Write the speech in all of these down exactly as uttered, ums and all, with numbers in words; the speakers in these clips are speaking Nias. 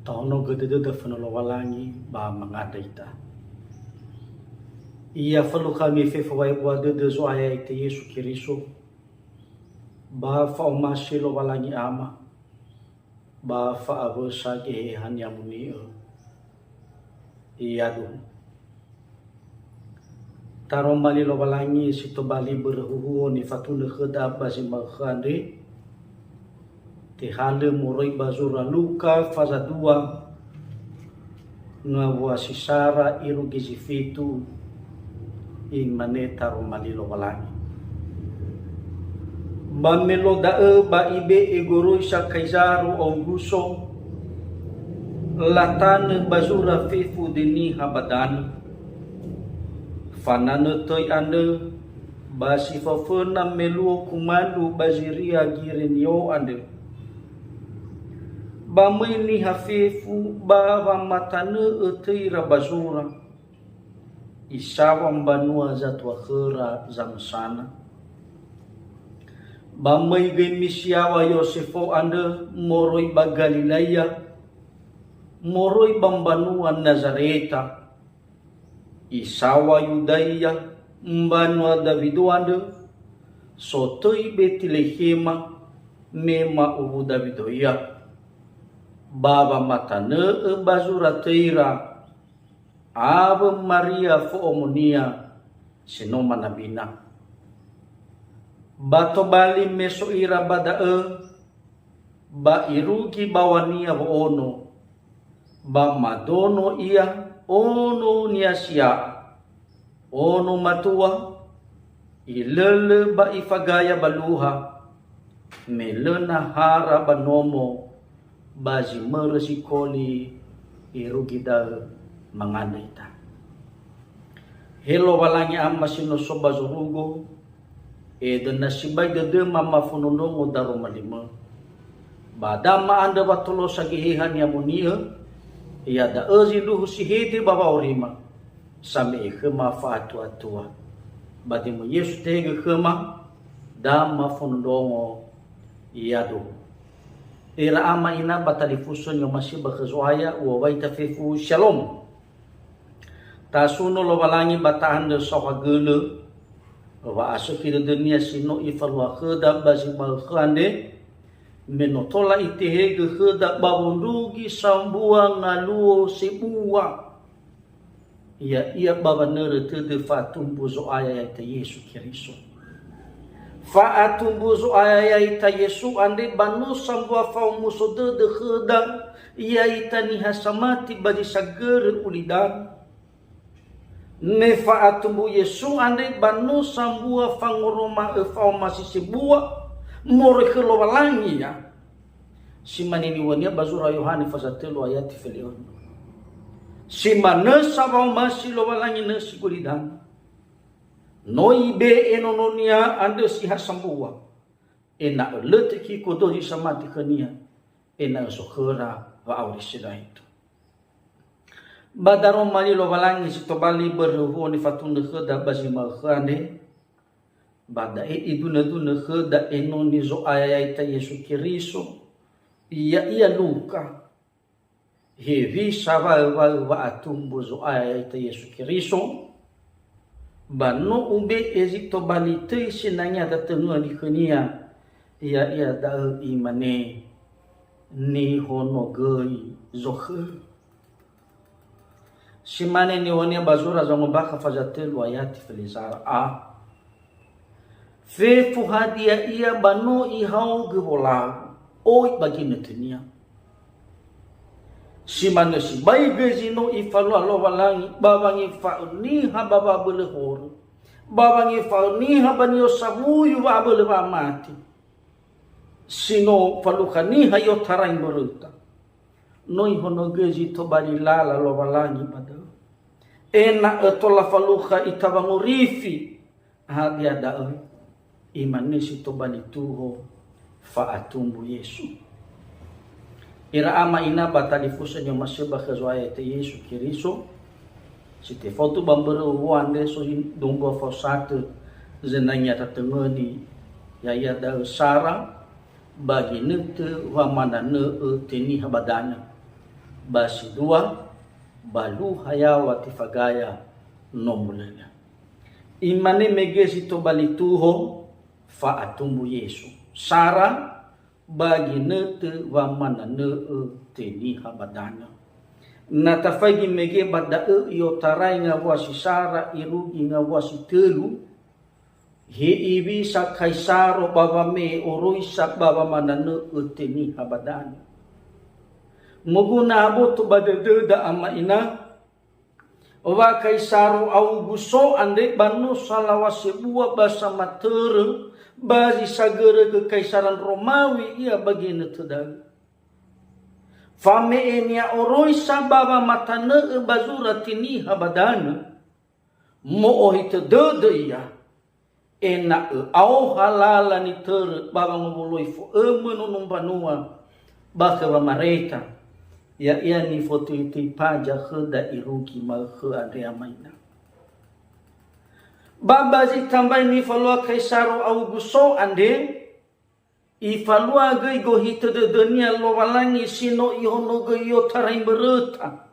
Tahonogö dödöda fönö Lowalangi ba mangandrö ita. Ia fölökhami fefu wa'ebua dödö Zo'aya ya'ita Yesu Keriso, ba fa'omasi Lowalangi Ama, ba fa'awösa Geheha Ni'amoni'ö. Iadu. Taroma li Lowalangi si tobali börö huhuo nifatunö khöda ba zi ma'ökhö andre, tehalö moroi ba zura Luka faza dua, ngawua si sara irugi zi fitu, imane taroma li Lowalangi. Ba me lo da'ö ba ibe'e goroisa Kaizaro Auguso, latanö ba zura fefu döi niha ba danö. Fananö töi andrö, ba si föföna me luo kumandru ba ziria Girenio andrö. Ba möi niha fefu ba wamatanö'ö töira ba zura. Isawa mbanua zatua khöra zamösana. Ba möi göi misiawa Yosefo andrö moroi ba Galilaia, moroi ba mbanua Nazareta. Isawa Yudaia, mbanua Dawido andrö, sotöi Betilehema, me ma'uwu Dawido ia. Ba wamatanö'ö ba zura töira, awö Maria fo'omonia si no manabina. Ba tobali me so ira ba da'ö, ba irugi bawania wo'ono, ba madono ia ononia sia'a, ono matua, ilölö ba ifagaya ba luha, me lö nahara ba nomo, ba zi mörö sikoli irugi da'ö mangandrö ita. He Lowalangi Ama si no so ba zorugo, edöna sibai dödöma mafondrondrongo daroma li-Mö. Ba Adama andrö wa tolosa Geheha Ni'amoni'ö, iada'ö zindruhu si hede ba wa'aurima, same'e khöma fa'atuatua. Ba döi-Mö Yesu tehegö khöma, da mafondrondrongo iaduhu. Era ama ina ba talifusö ni'omasi'ö ba khö Zo'aya, u'owai ita fefu, Shalom. Tasuno Lowalangi ba ta'andrö saohagölö, wa'asökhi dödönia si no Ifalua khöda ba zi ma'ökhö andre, me no tola Itehegö khöda ba wondrugi sambua ngaluo sebua. Ya'ia ba wanörö tödö fa'atumbu Zo'aya ya'ita Yesu Keriso. Fa'atumbu Zo'aya ya'ita Yesu andre ba no sambua fa'omuso dödö khöda, ya'ita niha samati ba zi sagörö ulidanö. Me fa'atumbu Yesu andre ba no sambua fangoroma'ö fa'omasi sebua moroi khö Lowalangi, ya. Si mane niŵa'önia ba zura Yohane faza tölu ayati fele'önu. Si manö sa wa'omasi Lowalangi nösi gulidanö. No Ibe'e Nono-Nia andrö si ha sambua, ena'ö lö tekiko döi samati khö-Nia, ena'ö so khöra wa'auri si daetu. Ba daroma li Lowalangi si tobali börö huhuo nifatunö khöda ba zi ma'ökhö andre, ba da'e idunödunö khöda enoni Zo'aya ya'ita Yesu Keriso, ya'ia Luka. Hewisa waöwaö wa'atumbu Zo'aya ya'ita Yesu Keriso, ba no ube'e zi tobali töi sinangea datöngöni khö-Nia, ya'ia da'ö imane, "Nihonogöi zokhö." Si mane niŵa'önia ba zura Zangombakha faza tölu ayati felezara a. Fefu hadia ia ba no ihaogö wolau, oi ba ginötönia. Si manö sibai göi zi no Ifalua Lowalangi ba wangefa'ö niha ba wa'abölö horö, ba wangefa'ö niha ba ni'osawuyu wa'abölö wa'amati. Si no falukha niha i'otarai mböröta. No ihonogö zi tobali lala Lowalangi ba da'ö. Ena'ö tola falukha ita wangorifi, hadia da'ö, imane si tobali tuho, fa'atumbu Yesu. Ira ama ina ba talifusö ni'omasi'ö ba khö Zo'aya ya'ita Yesu Keriso, si tefotu ba mbörö huhuo andre so zi-, dombua fao satö zinangea tatöngöni, ya'ia da'ö sara, ba ginötö wamananö'ö töi niha ba danö. Ba si dua, ba luha yaŵa tefagaya no mulölö. Imane mege si tobali tuho, fa'atumbu Yesu. Sara, ba ginötö wamananö'ö te niha ba danö. Na tafaigi mege ba da'ö i'otarai ngawua si sara irugi ngawua si tölu, he iŵisa Kaisaro ba wame'e oroisa ba wamananö'ö te niha ba danö. Moguna aboto ba dödöda ama ina, wa Kaisaro Auguso andre ba no salaŵa sebua ba samatörö ba zi sagörö khö Kaisara Romawi ia ba ginötö da'ö. Fame'e nia'oroisa ba wamatanö'ö ba zura te niha ba danö, mo'ohitö dödö ia, ena'ö aoha lala nitörö ba wangowuloi fo'ömö nono mbanua ba khö wamareta, ya'ia nifotöi-töi paja khöda irugi ma'ökhö andre ama ina. Ba ba zi tambai nifalua Kaisaro Auguso andre, ifalua göi gohitö dödönia Lowalangi si no ihonogöi i'otarai mböröta.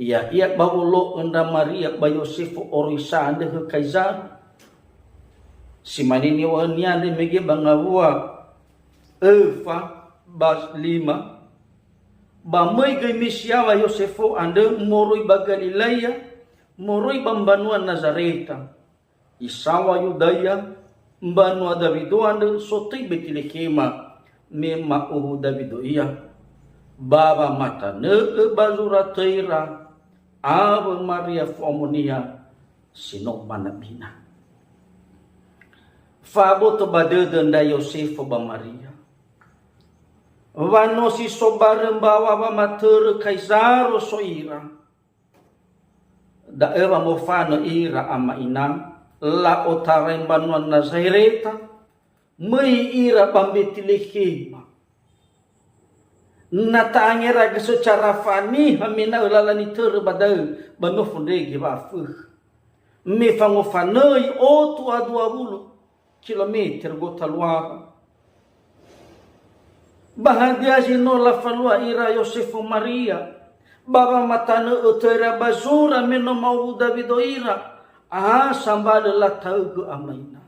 Ya'ia ba wolo'ö ndra Maria ba Yosefo oroisa andrö khö Kaisaro. Si mane niŵa'önia andre mege ba ngawua öfa ba lima, ba möi göi misi yaŵa Yosefo andrö moroi ba Galilaia, moroi ba mbanua Nazareta. Isaŵa Yudaya, mbanua Dawido andrö, sotöi Betilehema, me ma'uwu Dawido ia. Ba wamatanö'ö ba zura töira, awö Maria fo'omonia si no manabina. Fa'aboto ba dödö ndra Yosefo ba Maria, wa no si so barö mbaŵa wamatörö Kaisaro so ira. Da'ö wa mofanö ira ama ina, la'otarai mbanua Nazareta, möi ira ba Mbetilehema. Na ta'angeragö secara faniha mena'ö lala nitörö ba da'ö, ba no fondrege wa'afökhö. Me fangofanöi otu a dua wulu kilometer gotaluara. Ba hadia zi no lafalua ira Yosefo Maria, ba wamatanö'ö töira ba zura me no ma'uwu Dawido ira, aha sambalö lataögö ama ina.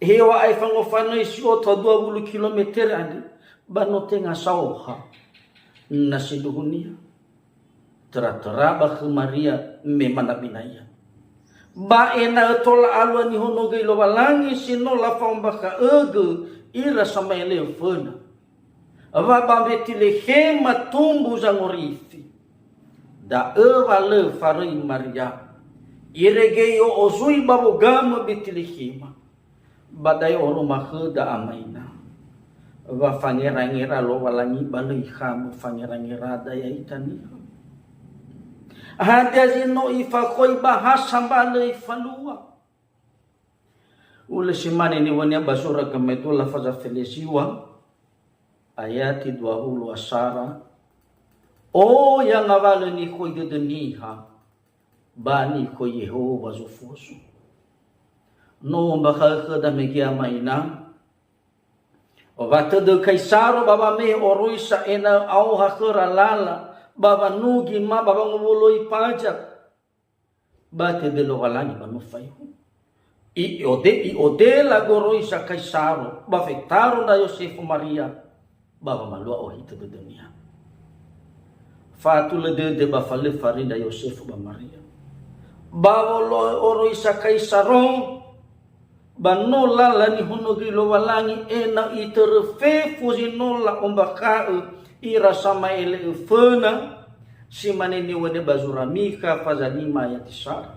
Heŵa'ae fangofanöi si otu a dua wulu kilometer andre, ba no tenga saoha na sindruhunia. Töra-töra ba khö Maria me manabina ia. Ba ena'ö tola alua nihonogöi Lowalangi si no lafa'ombakha'ögö ira sama'ele'ö föna. Wa ba Mbetilehema tumbu zangorifi. Da'ö wa lö faröi Maria. Irege i'o'ozui ba wogamö Mbetilehema. Ba da'e oroma khöda ama ina. Wa fangera-ngera Lowalangi ba lö ikhamö fangera-ngerada ya'ita niha. Hadia zi no ifakhoi ba ha sambalö ifalua. Ulö si mane niŵa'önia ba zura Gamaedola faza felesiŵa, ayati dua wulu a sara, oya ngawalö nikhoi dödö niha, ba nikhoi Yehowa zofosu. No ombakha'ö khöda mege ama ina, wa tödö Kaisaro ba wame'e oroisa ena'ö aoha khöra lala, ba wanugi ma ba wangowuloi paja. Ba tödö Lowalangi ba no faehu. I'ode-, i'odela goroisa Kaisaro ba fetaro ndra Yosefo Maria ba wamalua ohitö dödönia. Fa'atulö dödö ba falö faröi ndra Yosefo ba Maria. Ba wolo'ö oroisa Kaisaro, ba no lala nihonogöi Lowalangi ena'ö itörö fefu zi no la'ombakha'ö ira sama'ele'ö föna, si mane niŵa'önia ba zura Mikha faza lima ayati sara.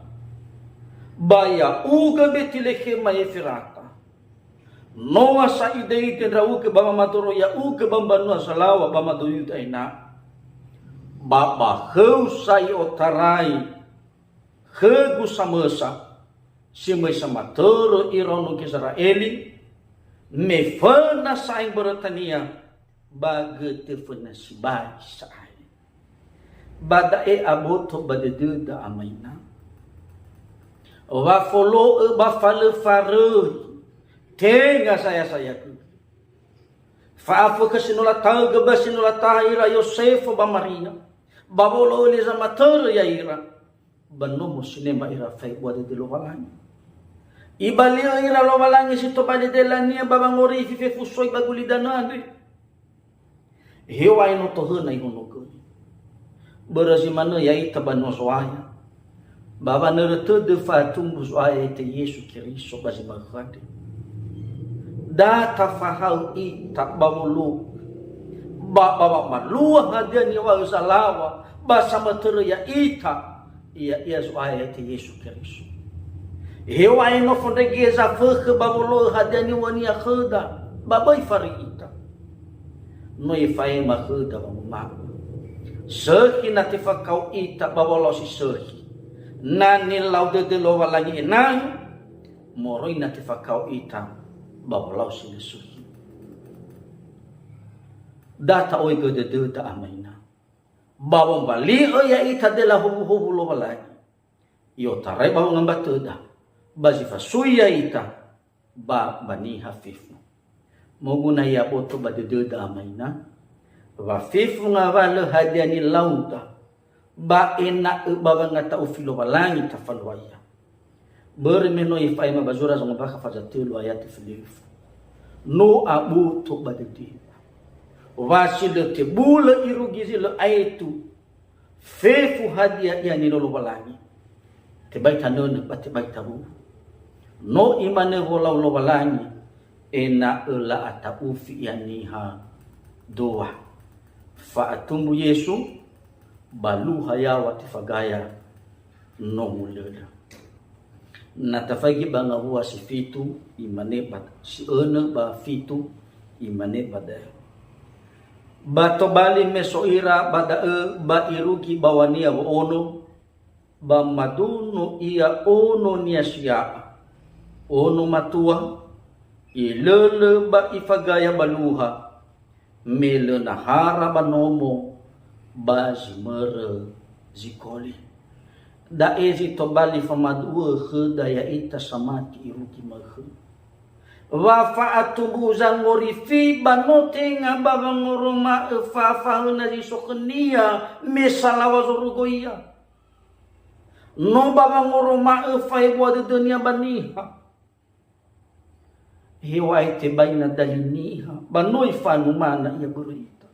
Ba ya'ugö Betilehema Efrata. Noa sa ide-ide ndra'ugö ba wamadoro ya'ugö ba mbanua salaŵa ba mado Yuda ena'ö. Ba ba khöu sa i'otarai khögu samösa, si möi samatörö iraono Gizera'eli, me föna sa'ae mbörötania, ba götö föna sibai sa'ae. Ba da'e aboto ba dödöda ama ina. Wa folo'ö ba falö faröi, tenga saya-saya gö. Fa'afökhö si no lataögö ba si no lataha ira Yosefo ba Maria, ba wolo'ö li zamatörö ya'ira, ba nomo sinema ira fa'ebua dödö Lowalangi. Ibali'ö ira Lowalangi si tobali delania ba wangorifi fefu soi ba gulidanö andre. Heŵa'ae no tohöna ihonogöi. Börö zi manö ya'ita banua Zo'aya, ba wanörö tödö fa'atumbu Zo'aya ya'ita Yesu Keriso ba zi ma'ökhö andre. Da tafahaö ita ba wolo'ö, ba, ba wamalua hadia niŵa'ö zalaŵa, ba samatörö ya'ita, ya'ia Zo'aya ya'ita Yesu Keriso. Heŵa'ae no fondrege zafökhö ba wolo'ö hadia niŵa'önia khöda, ba böi fari'ita. No ifa'ema khöda wanguma'ö, sökhi na tefakao ita ba wolau si sökhi. Na nilau dödö Lowalangi ena'ö, moroi na tefakao ita ba wolau si lö sökhi. Da ta'oigö dödöda amaina. Ba wombali'ö ya'ita dela howuhowu Lowalangi. I'otarai ba wangambatöda, ba zi fasui ya'ita, ba ba niha fefu. Moguna ia aboto ba dödöda amaina, wa fefu ngawalö hadia nilauda, ba ena'ö ba wangata'ufi Lowalangi tafalua ia. Börö me no ifa'ema ba zura Zongombakha faza tölu ayati filifu. No aboto ba dödöda. Wa si lö tebulö irugi zi lö aetu, fefu hadia ia nilö Lowalangi. Tebai tanönö ba tebai tawuwu. No imanö wolau Lowalangi, ena'ö la'ata'ufi ia niha dua. Fa'atumbu Yesu, ba luha yaŵa tefagaya no mulölö. Na tafaigi ba ngawua si fitu, imane ba si önö ba fitu, imane ba da'ö. Ba tobali me so ira ba da'ö ba irugi baŵania wo'ono, ba maduno ia ononia si ya'a, ono matua, ilölö ba ifagaya ba luha, me lö nahara ba nomo ba zi mörö zi koli. Da'e zi tobali famadu'ö khöda ya'ita samati irugi ma'ökhö. Wa fa'atumbu zangorifi ba no tenga ba wangoroma'ö fa'afahöna zi so khönia me salaŵa zorugo ia. No ba wangoroma'ö fa'ebua dödönia ba niha. Heŵa'ae tebai na dali niha, ba no ifanumana ia börö ita.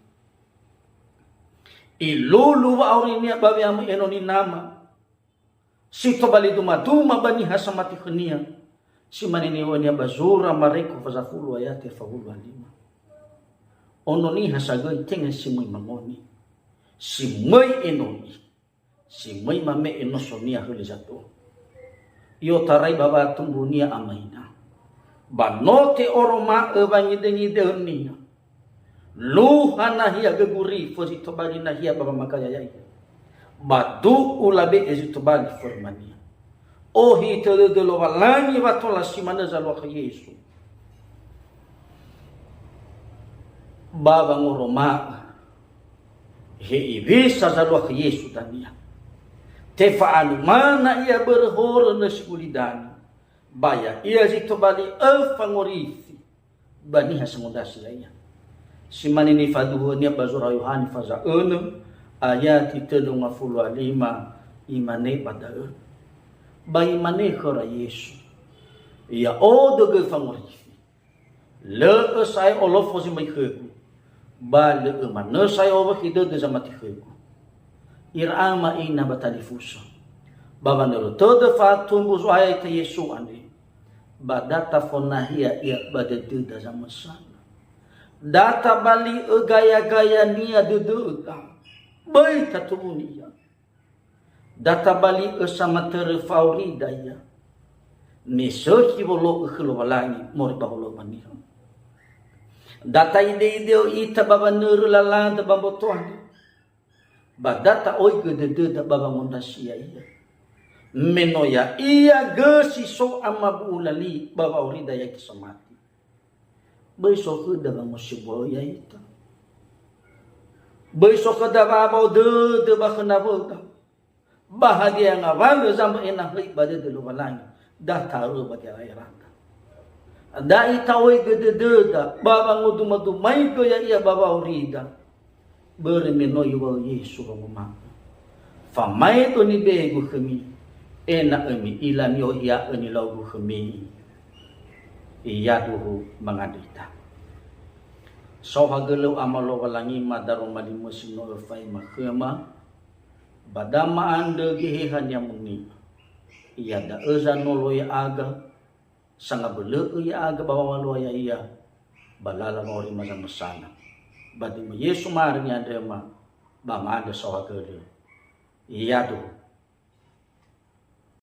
Ilulu wa'aurinia ba we'amöi enoni nama, si tobali dumaduma ba niha samati khönia, si mane niŵa'önia ba zura Mareko faza fulu ayati fawulu a lima. Ono niha sagöi tenga si möi mangoni, si möi enoni. Si möi mame'e nosonia hölö zato. I'otarai ba watumbunia amaina. Ba no te'oroma'ö wangidengidehönia. Luha nahia gögurifö zi tobali nahia ba wamakaya ya'ia. Ba du'u labe'e zi tobali förömania. Ohitö dödö Lowalangi wa tola si manö zalua khö Yesu. Ba wangoroma'ö. Hewisa zalua khö Yesu dania. Tefa'anumana ia börö horö nösi gulidanö, ba ya'ia zi tobali öfa ngorifi ba niha sangondrasi ya'ia. Si mane nifaduhunia ba zura Yohane faza önö, ayati tölu ngafulu a lima, imane ba da'ö. Ba imane khöra Yesu, "Ya'odo göi fangorifi. Lö'ö sa'ae olofo zi möi khögu, ba lö'ö manö sa'ae owökhi dödö zamati khögu." Ira ama ina ba talifusö, ba wanörö tödö fa'atumbu Zo'aya ya'ita Yesu andre, ba da tafonahia ia ba dödöda zamösana. Da tabali'ö gaya-gayania dödöda, böi tatumbunia ia. Da tabali'ö samatörö fa'aurida ia. Me sökhi wolo'ö khö Lowalangi moroi ba wolo'ö ba niha. Da ta'ide-ide'ö ita ba wanörö lalada ba mbotoada. Ba da ta'oigö dödöda ba wangondrasi ya'ia. Me no ya'ia göi si so amabu'ula li ba wa'aurida ya'ita samati. Böi so khöda wangosibua ya'ita. Böi so khöda wa'abao dödö ba khö nawöda. Ba hadia ngawalö zamö'enahöi ba dödö Lowalangi, da ta'arö ba gera'erada. Da'i ta'oigö dödöda ba wangodumadumaigö ya'ia ba wa'aurida, börö me no iŵa'ö Yesu wanguma'ö, "Famaedo nibe'egu khömi, ena'ö mi'ila ni'ohia'ö nilau-Gu khömi." Iyaduhu mangandrö ita. Saohagölö Ama Lowalangi ma daroma limö si no öfa'ema khöma, ba dama andrö geheha ni'amoni'ö. Iada'ö zanolo ya'aga, sangabölö'ö ya'aga ba wa'alua ya'ia, ba lala wa'aurima zamösana. Ba dömö Yesu ma'arö ni'andröma, ba ma'andrö saohagölö. Iyaduhu